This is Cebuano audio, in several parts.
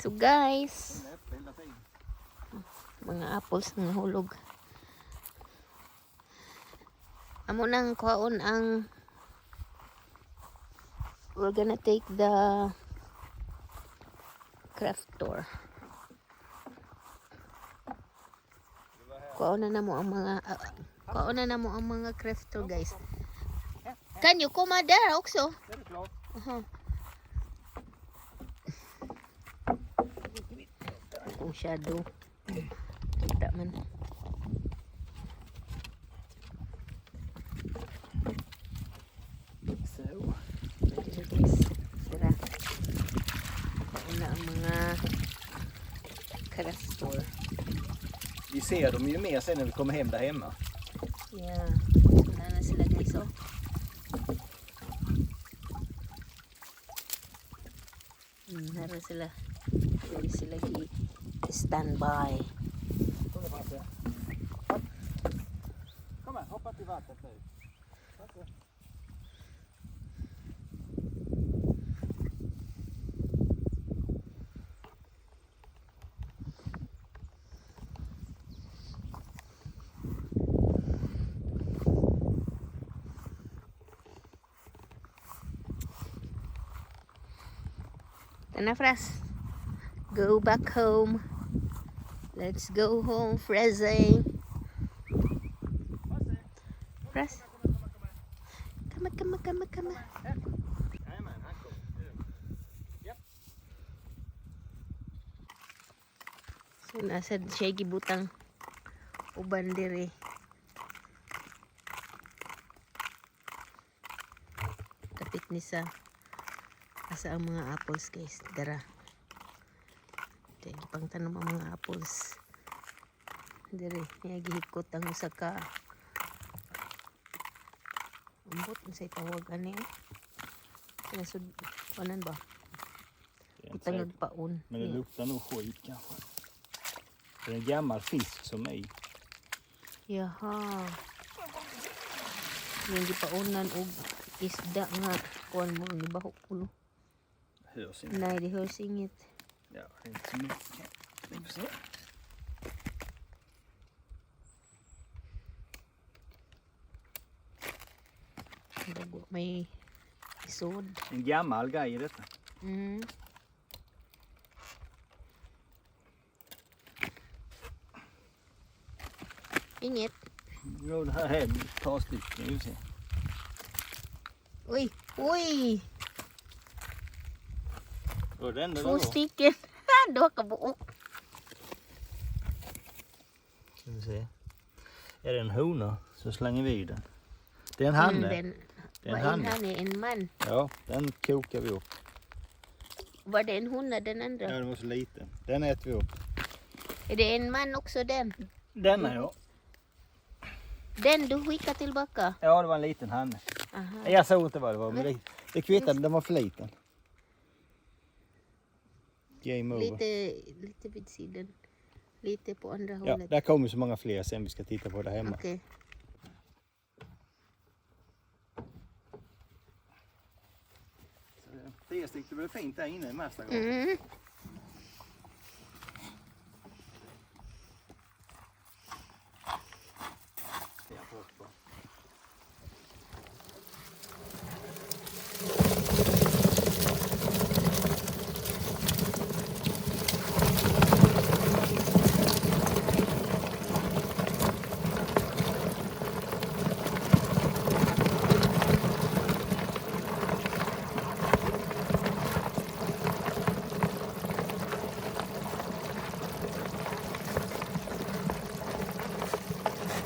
So guys, Den är uppe hela tiden. Mga apples nga hulog. Amo nang kuhaon ang, we're gonna take the kräftor. Kuhaon na namo ang mga kräftor, guys. Can you komma där också? Det är klart. Aha. Kung shadow. Kita man. Så. Dito, guys. Tara. Kuhaon na ang mga kräftor. Vi ser dem ju mer sen när vi kommer hem där hemma. Yeah. Wala na sila, guys, oh. Nara sila. Dili sila gi standby. Kom här, Frasse. Hopp. Kom här, hoppa till vattnet nu. Frasse. Tana, Fras. Go back home. Let's go home, Freze. Frasse. Fras. Come, come, come, come. Jajamän, han kommer. Ja. So, nasa siya gibutang uban diri. Kapit ni sa asa ang mga apples, guys. Dara. Kaya gipang tanom ang mga apples. Diri, niya gihikot ang usa ka ambot, unsay tawag ani? Nasud kanan ba? Det är inte Butang säkert. paon. Men det luktar nog skit kanske. Det är en gammal fisk som är i. Yaha. Yung gipaunan og isda nga kuan mo ni baho kuno. Hörs inte. Nej, det hörs inget. Ja, det är inte så mycket. Vi får se. Bago may isod. En gammal grej i detta. Inget. Jo, det här är ett par stycken. Vi får se. Uy, uy, Det var det enda det två var. Stycken. Duha ka buok. Ska vi se. Är det en hona så slänger vi i den. Det är en hanne. Den, Det är en var en hanne. hanne, en man. Ja, den kokar vi upp. Var det en hona den andra? Ja, den var så liten. Den äter vi upp. Är det en man också den? Denna, ja. Den du skickar tillbaka? Ja, det var en liten hanne. Aha. Jag såg inte vad det var, men det kvittade. Den var för liten. Game over. Lite, lite vid sidan. Lite på andra Ja, hållet. där kommer så många fler sen vi ska titta på där hemma. Okej. Tio stycken, det blir fint där inne i Mästargården.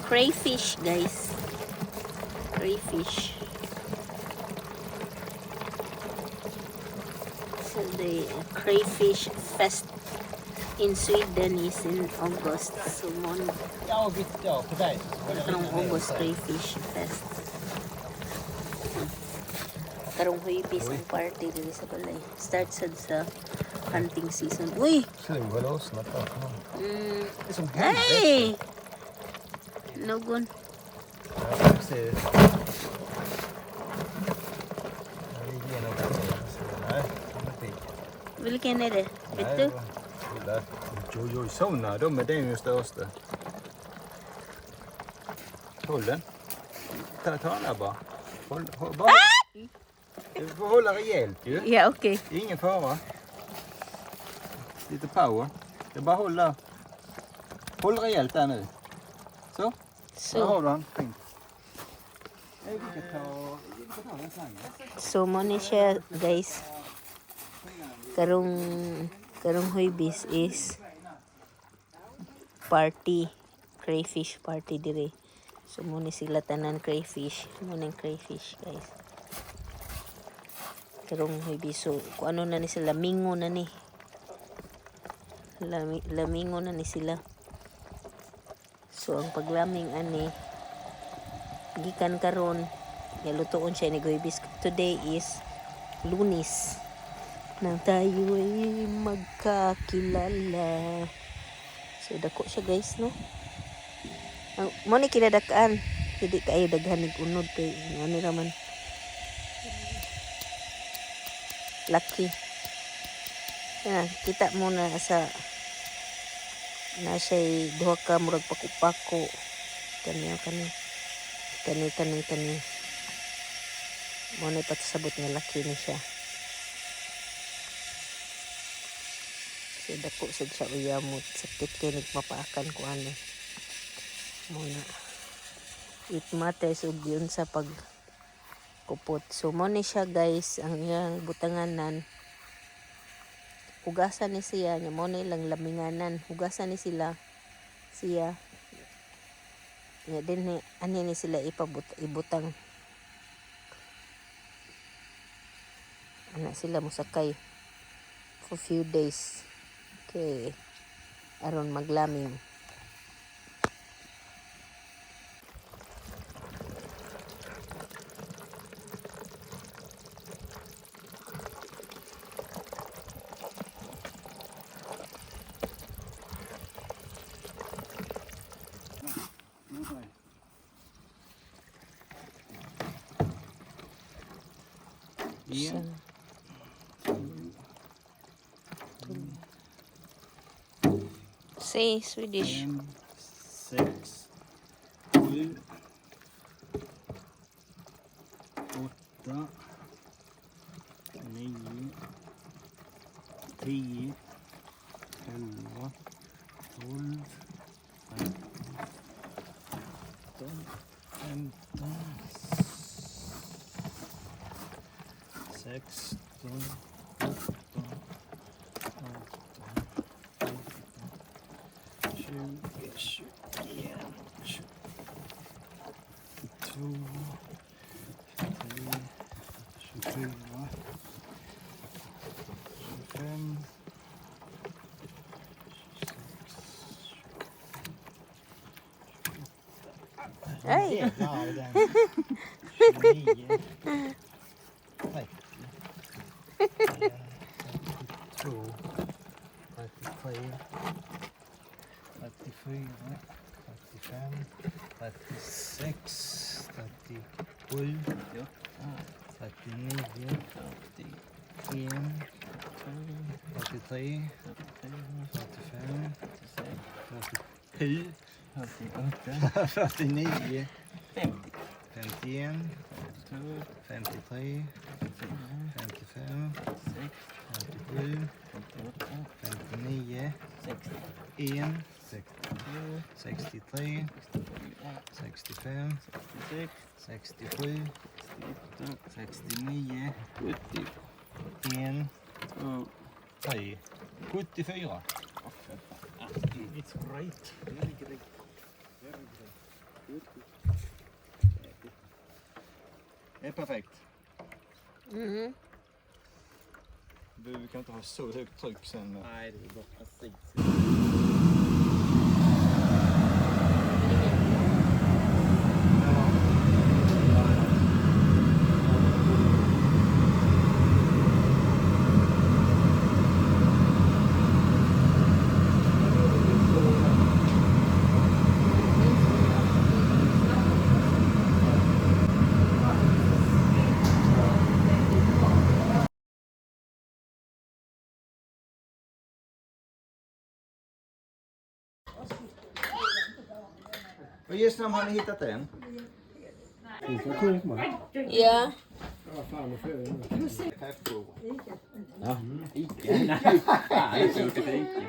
Crayfish, guys. Crayfish. So the crayfish fest in Sweden is in August. So mon Ja, vi, ja, på dig. Karong August crayfish fest. Karong Huybis ang party diri sa balay. Start sad sa hunting season. Uy! Slog har lossnat där. Det är som Hey! Någon. Ja, precis. Jag gick igenom. Nej, de är pigg. Vilken är det? Vet du? Nej, oj, oj, såna. De är den ju största. Håll den. Ta den där bara. Håll bara. Du får hålla rejält ju. Ja, okej. Ingen fara. Lite power. Det är bara hålla. Håll rejält där nu. Så, där So, har du han. Fint. Nej, vi kan ta den slangen. So mo ni siya, guys. Karong Huybis is party, crayfish party dire. So mo ni sila tanan crayfish, mo ning crayfish, guys. Karong Huybis, so kung ano na ni sila, mingo na ni. Lamingo na ni sila. So ang paglaming ani gikan karon nga lutoon siya ni Huybis. Today is Lunes nang tayo ay magkakilala. So dako siya, guys, no. Ang mo ni kinadakaan, hindi kaayo daghan nig unod kay ano ra man. Lucky. Yan, kita mo na sa na siya duha ka murag paku-pako. Kani kani. Kani kani kani. Mo na ipasabot nga laki ni siya. So dako sad siya uyamot. Sakit kay nagmapaakan ko ano. Mo na. It matters ug yun sa pag kupot. So mo ni siya, guys, ang iyang butanganan. Hugasan ni siya nya mo ni lang laminganan. Hugasan ni sila siya. Nya din ni ani ni sila ibutang. Ana sila mosakay for few days. Okay. Aron maglaming. En, Say Swedish. Fem, sex, sju, åtta, 9, 10, 11, 12, 13, 15, 16, 17, 18, 20, 21, 22, 23, 24, 25, 26, Ay! Jävlar, den. 29, 30, 32, 33, 34, 35, 36, 37, 39, 41, 43, 45, 47, 49, 51, 53, 55, 57, 59, 1, 63, 65, 67, 69, 1, 3, 74. It's great. Very great. Very great. Det är perfekt. Du kan inte ha så högt tryck sen. Nej, det går precis. Vad gissar, har ni hittat den? Ja. Kan jag få prova? Ica? Nej, fan, inte gjort det för Ica.